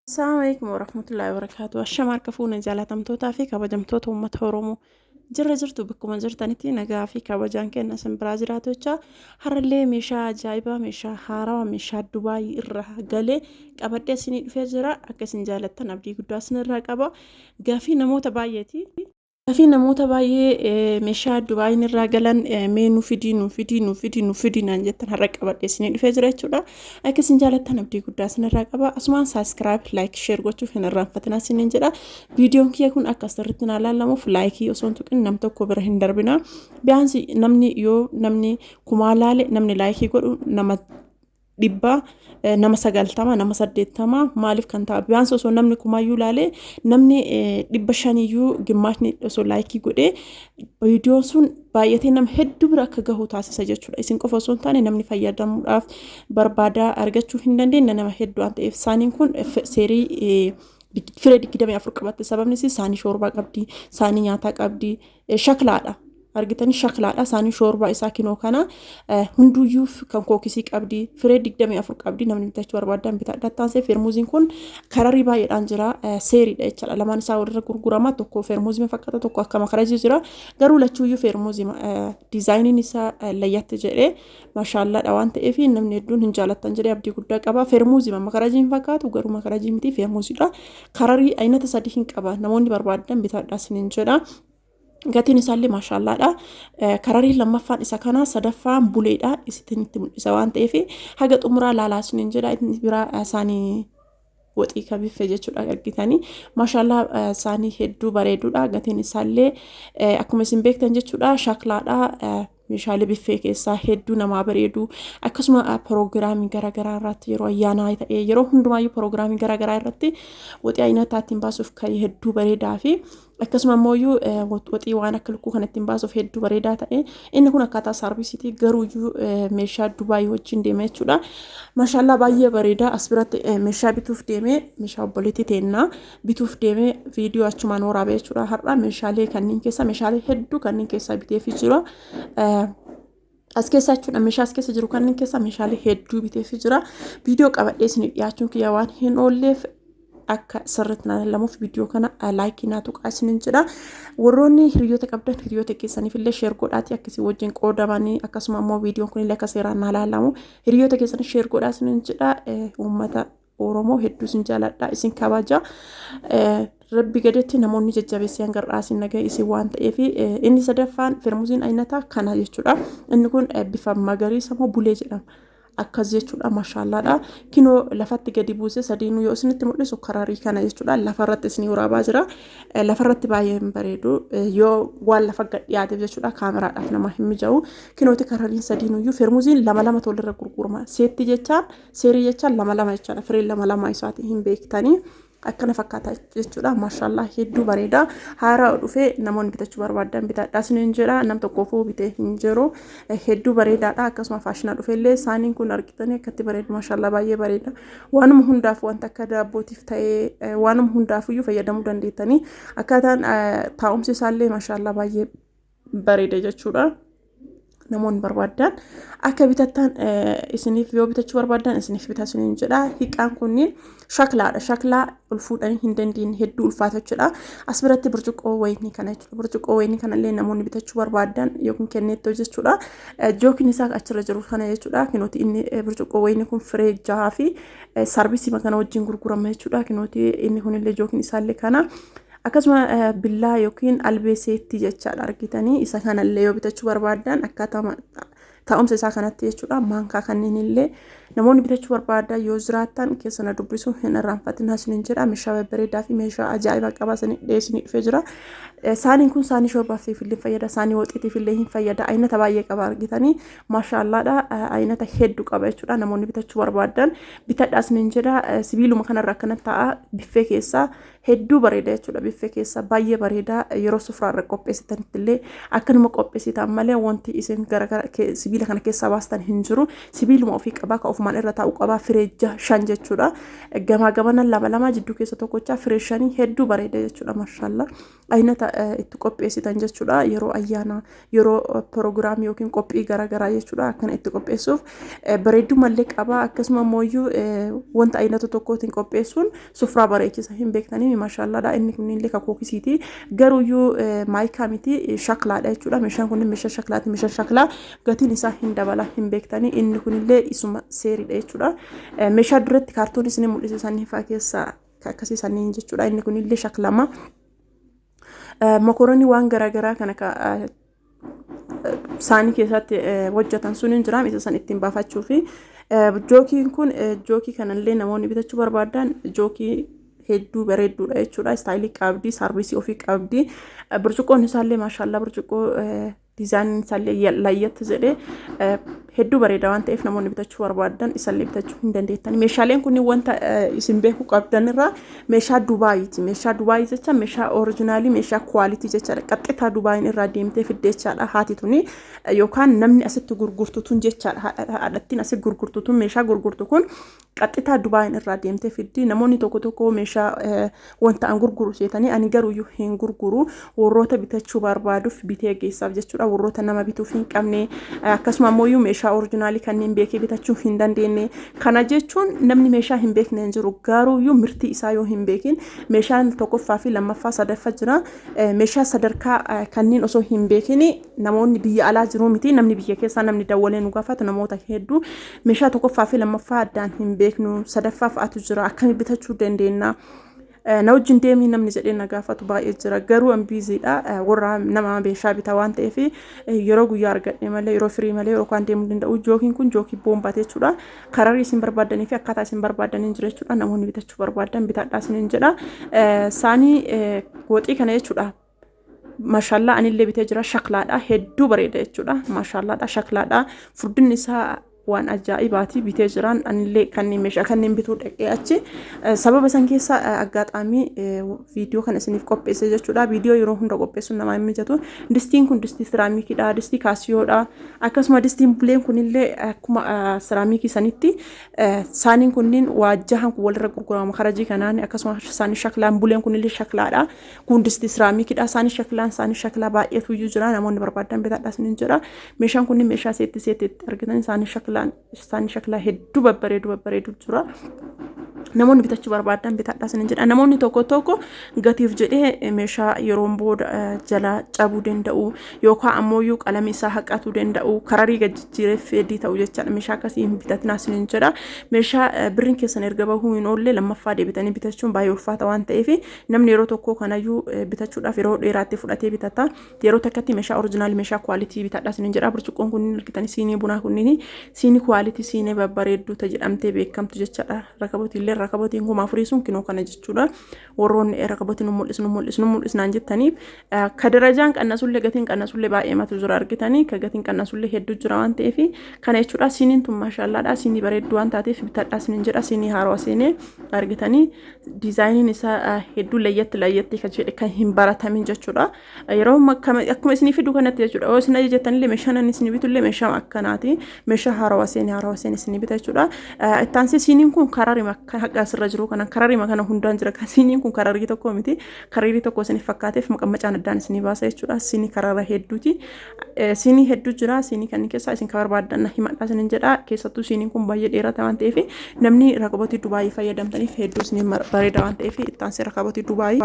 Assalamu alaikum warahmatullahi wabarakatuh. Ashama harka fuune jaalatamtootaa fi kabajamtoota uummata Oromoo. Jirra jirtu bakkuma jirtanitti nagaa fi kabajaan kenna isin biraa jiraatu jecha har'allee meeshaa ajaa'ibaa meeshaa haarawaa meeshaa Dubaayii irraa galee qabadhee isinii dhufee jira. Akka isin jaalattan abdii guddaa isinirraa qaba. Gaafii namoota baay'eeti. Gaafii namoota baay'ee meeshaa Dubaayin irraa galan mee nu fidii nu fidii nu fidii nu fidii naan jettan har'a qabadhee isinii dhufee jira jechuudha. Akka isin jaalattan abdii guddaa isinirraa qaba. Asumaan subscribe, like, share gochuuf hin irraanfatinaa isiniin jedha. Viidiyoon kiyya kun akka sirriitti naa laalamuuf laayikii osoo hin tuqin nam tokko bira hin darbina. Biyaansi namni yoo namni kumaa laale namni laayikii godhu nama dhibba nama 90 nama 80 maaliif kan ta'a biyaansi osoo namni kumaayyuu laalee namni 500yyuu gimmaashni osoo laayikii godhee viidiyoon sun baay'atee nama hedduu bira akka gahu taasisa jechuudha. Isin qofa osoo hin taane namni fayyadamuudhaaf barbaadaa argachuu hin dandeenye nama hedduu waan ta'eef saaniin kun seerii firee 24 qabatte sababni isii saanii shoorbaa qabdi saanii nyaataa qabdi shaklaadha. Argitanii shaklaadha. Isaanii shoorbaa isaa kinoo kana hunduyyuu kan kookisii qabdi. Firee 24 qabdi. Namni bitachuu barbaadan bitadha. Taansee feermuuziin kun kararii baay'eedhaan jira. Seeriidha jechaadha. Lamaan isaa walirra gurgurama. Tokko feermuuzii fakkaata tokko akka makarajii jira. Garuu lachuuyyuu feermuuzii diizaayiniin isaa layyatti jedhee mashaallaadha waan ta'eef namni hedduun hin jaalattan jedhee abdii guddaa qaba. Feermuuzii makarajii hin fakkaatu garuu makarajii miti feermuuziidha. Kararii aynata sadii hin qaba. Namoonni barbaadan bitadha isiniin jedha. Gatiin isaallee maashaallaadha. Kararii lammaffaan isa kana sadaffaan buleedha. Isinitti mul'isa waan ta'eef haga xumuraa laalaa isiniin jedha. Inni biraa isaanii waxii kabiffe jechuudha argitanii. Maashaallaa isaanii hedduu bareeduudha. Gatiin isaallee akkuma isin beektan jechuudha shaklaadha. Meeshaalee biffee keessaa hedduu namaa bareedu. Akkasuma piroogiraamii garaagaraa irratti yeroo ayyaanaa ta'ee yeroo hundumaayyuu piroogiraamii garaagaraa irratti waxii ayinataa ittiin baasuuf kan hedduu bareedaa fi akkasuma immoo waxii waan akka lukkuu kan ittiin baasuuf hedduu bareedaa ta'e inni kun akkaataa saarvisiitii garuuyyuu meeshaa Dubaayii wajjin deema jechuudha. Maashaallaa baay'ee bareedaa as biratti meeshaa bituuf deemee meeshaa obboleettii teennaa bituuf deemee viidiyoo achumaan waraabee jechuudha. Har'a meeshaalee kanneen keessa meeshaalee hedduu kanneen keessaa biteefii jira. As keessa jechuudha meeshaa as keessa jiru kanneen keessa meeshaalee hedduu biteefii jira. Viidiyoo qabadhee isiniif dhiyaachuun kiyya waan hin oolleef akka sirriitti na lallamuuf viidiyoo kana laayikii naa tuqaa isiniin jedha. Warroonni hiriyoota qabdan hiriyoota keessaniif illee sheer godhaatii akkasii wajjin qoodamanii akkasuma immoo viidiyoon kun illee akka seeraan naa laalamu hiriyoota keessanii sheer godhaa isiniin jedha. Uummata Oromoo hedduu isin jaaladha isin kabaja. Rabbi gaditti namoonni jajjabeessee hanga har'aa isin nagahee isin waan ta'eef inni sadaffaan firmuziin ayinataa kana jechuudha. Inni kun bifa magariisa moo bulee jedhama. Akkas jechuudha mashaallaadha. Kinoo lafatti gadi buusee sadiinuu yoo isinitti mul'isu kararii kana jechuudha. Lafarratti isinii waraabaa jira. Lafarratti baay'ee hin bareedu. Yoo waan lafa gad dhiyaateef jechuudha kaameraadhaaf nama hin mija'u. Kinooti karariin sadiinuyyuu firmuziin lama lama tolirra gurgurama. Seetti jechaan Seerii jechaan lama lama jechaadha. Fireen lama lama isaati hin beektanii. Akkana fakkaata jechuudha. Maashaallah hedduu bareeda. Haaraa dhufee namoonni bitachuu barbaadan bitadhaa isiniin jedha. Nam tokkoofuu bitee hin jiru. Hedduu bareedaadha. Akkasuma faashina dhufeellee saaniin kun argitanii akkatti bareedu. Maashaallah baay'ee bareeda. Waanuma hundaaf wanta akka daabbootiif ta'ee waanuma hundaafuyyuu fayyadamuu dandeettanii. Akkaataan taa'umsi isaallee maashaallah baay'ee bareeda jechuudha. Namoonni barbaaddan akka bitattan isiniif yoo bitachuu barbaaddan isiniif bitaa isiniin jedha. Hiqaan kunniin shaklaadha. Shaklaa ol fuudhanii hin dandeenye hedduu ulfaata jechuudha. As biratti burcuqqoo wayinii kana jechuudha. Burcuqqoo wayinii kanallee namoonni bitachuu barbaaddan yookiin kenneettoo jechuudha. Jookiin isaa achirra jiru kana jechuudha. Kinooti inni burcuqqoo wayinii kun firee jahaa fi saarbisii kana wajjin gurgurama jechuudha. Kinooti inni kunillee jookiin isaallee kana. Akkasuma billaa yookiin albee seettii jechaadha argitanii isa kanallee yoo bitachuu barbaaddan akkaataa taa'umsa isaa kanatti jechuudha maankaa kanneen illee namoonni bitachuu barbaadan yoo jiraattan keessa na dubbisu hin irraanfatinaa isiniin jedha meeshaa babbareedaa fi meeshaa ajaa'ibaa qabaa isin dhiyeessinii dhufee jira. Saaniin kun saanii shorbaaf illee fayyada saanii woxiitiif illee hin fayyada aynata baay'ee qaba argitanii maashaallaadha aynata hedduu qaba jechuudha namoonni bitachuu barbaadan bitadhaa isiniin jedha sibiiluma kanarra akkana ta'a biffee keessaa Hedduu bareeda jechuudha biffee keessa baay'ee bareeda yeroo sufraa irra qopheessitanitti illee akkanuma qopheessitan malee wanti isin gara sibiila kana keessaa baastan hin jiru sibiiluma ofii qabaa ka ofuma Ofumaan irra taa'u qaba. Firee 5 jechuudha. Gamaa gamana lama lama jidduu keessa tokkochaa firee 5 hedduu bareeda jechuudha. Mashallah. Aynata itti qopheessitan jechuudha. Yeroo ayyaanaa, yeroo piroogiraamii yookiin qophii garaagaraa jechuudha. Akkana itti qopheessuuf bareeddumallee qaba. Akkasuma immoo wanta aynata tokkootiin qopheessuun sufraa bareechisa hin beektanii mashallaadha. Inni kunillee kakookisiiti. Garuuyyuu maayikaa miti, shaklaadha jechuudha. Meeshaan kun meeshaa shaklaati. Meeshaan shaklaa gatiin isaa hin dabala hin beektanii. Inni kunillee isuma seeriidha jechuudha. Meeshaa duratti kaartoon isin mul'ise sanii fa'aa keessaa akkasii saniin jechuudha. Inni kunillee shaklama. Mokoronii waan garaagaraa kana saanii keessatti hojjetan sun hin jira, isa san ittiin baafachuu fi jookiin kun jookii kanallee namoonni bitachuu barbaadan jookii hedduu bareedduudha jechuudha. Istaayilii qabdi, saarvisii ofii qabdi. Burcuqqoon isaallee maashaallaa burcuqqoo diizaayiniin isaallee layyatti jedhee hedduu bareeda waan ta'eef namoonni bitachuu barbaadan isallee bitachuu hin dandeettan. Meeshaaleen kun wanta isin beekuu qabdan irraa meeshaa Dubaayiiti. Meeshaa Dubaayii jecha meeshaa oriijinaalii, meeshaa quality jechaadha. Qaxxitaa Dubaayin irraa deemtee fiddeechaadha haati tuni yookaan namni asitti gurgurtu tun jechaadha. Haadhattiin asitti gurgurtu tun meeshaa gurgurtu kun qaxxitaa Dubaayin irraa deemtee fiddi. Namoonni tokko tokko meeshaa wanta an gurguru seetanii, ani garuuyyuu hin gurguru. Warroota bitachuu barbaaduuf bitee geessaaf jechuudha. Warroota nama bituuf hin qabne, akkasuma ammoo meeshaa oriijinaalii kanneen beekee bitachuu hin dandeenye. Kana jechuun namni meeshaa hin beekne hin jiru. Garuuyyuu mirtii isaa yoo hin beekin meeshaan tokkoffaa fi lammaffaa sadaffaa jira. Meeshaa sadarkaa kanneen osoo hin beekin namoonni biyya alaa jiru miti, namni biyya keessaa namni dawwalee nu gaafatu namoota hedduu meeshaa tokkoffaa fi lammaffaa addaan hin beeknu, sadaffaa fa'aatu jira, akkami bitachuu dandeenya? Na wajjin deemii namni jedhee na gaafatu baay'ee jira. Garuu an busydha. Warra nama meeshaa bitaa waan ta'eef yeroo guyyaa argadhe malee, yeroo firii malee yookaan deemuu danda'u. Jookiin kun jookii boombaate jechuudha. Kararii isin barbaadanii fi akkaataa isin barbaadanii jira jechuudha. Namoonni bitachuu barbaadan bitadhaa isiniin jedha. Saanii gooxii kana jechuudha. Maashallaa, anillee bitee jira, shaklaadha, hedduu bareeda jechuudha. Maashallaadha, shaklaadha. Furdinni isaa waan ajaa'ibaati, bitee jiraan anillee kanneen meeshaa kanneen bituu dhaqee achi sababa san keessa aggaxaamii viidiyoo kana isiniif qopheesse jechuudha. Viidiyoo yeroo hunda qopheessuun namaa hin mijatu. Distiin kun distii siraamikiidha, distii kaasiyoodha. Akkasuma distiin buleen kunillee akkuma siraamikii sanitti saaniin kunniin waajjahan kun walirra gurgurama karajii kanaan, akkasuma saanii shaklaan buleen kunillee shaklaadha. Kun distii siraamikiidha. Saanii shaklaan saanii shaklaa baay'eetu iyyuu jira. Namoonni barbaadan bitadhaa isiniin jedha. Meeshaan kunniin meeshaa seetti seetti argitan saanii shaklaan saanii shaklaa hedduu babbareedu babbareedu jira. Namoonni bitachuu barbaadan bitadhaa isiniin jedha. Namoonni tokko tokko gatiif jedhee meeshaa yeroon booda jala cabuu danda'u yookaan ammoo qalamii isaa haqatuu danda'u, kararii gad jijjiiree feedii ta'u jechaadha. Meeshaa akkasii hin bitatinaa isiniin jedha. Meeshaa birriin keessan erga bahuu hin oolle lammaffaa deebitanii bitachuun baay'ee ulfaata waan ta'eef namni yeroo tokko kanayyuu bitachuudhaaf yeroo dheeraatti fudhatee bitata. Yeroo takkatti meeshaa oriijinaalii, meeshaa quality bitadhaa isiniin jedha. Burcuqqoon kunniin argitanii siinii bunaa kunniin siinii quality, siinii babbareedduu jedhamtee beekamtu jechaadha. Rakabotiillee rakabotiin 4000 sun kinoo kana jechuudha. Warroonni rakabotiin nu mul'isu, nu mul'isu, nu mul'isnaan jettaniif ka darajaan qannasullee gatiin qannasullee baay'ee matu jira argitanii, ka gatiin qannasullee hedduu jira waan ta'eef kana jechuudha. Siiniin tun maashaallaadha, siinii bareedduu waan taateef bitadhaa isiniin jedha. Siinii haarawaa seenee argitanii diizaayiniin isaa hedduu layyatti layyatti kan jedhe kan hin baratamin jechuudha. Yeroo akkuma isinii fidu kanatti jechuudha. Yoo isin ajajattanillee meeshaan inni isinii bitullee meeshaa akkanaati. Meeshaa haarawaa seenee haarawaa seenee isinii bita jechuudha. Ittaansee siiniin kun kararima haqa asirra jiru kana kararima kana hundaan jira. Siiniin kun kararii tokko miti. Kararii tokko isiniif fakkaateef maqammacaan addaan isinii baasa jechuudha. Siinii karara hedduuti. Siinii hedduu jira. Siinii kanneen keessaa isin kan barbaaddan himadhaa isiniin jedha. Keessattuu siiniin kun baay'ee dheerata waan ta'eef namni rakabotii Dubaayii fayyadamtaniif hedduu isiniin bareeda waan ta'eef ittaansee rakabotii Dubaayii.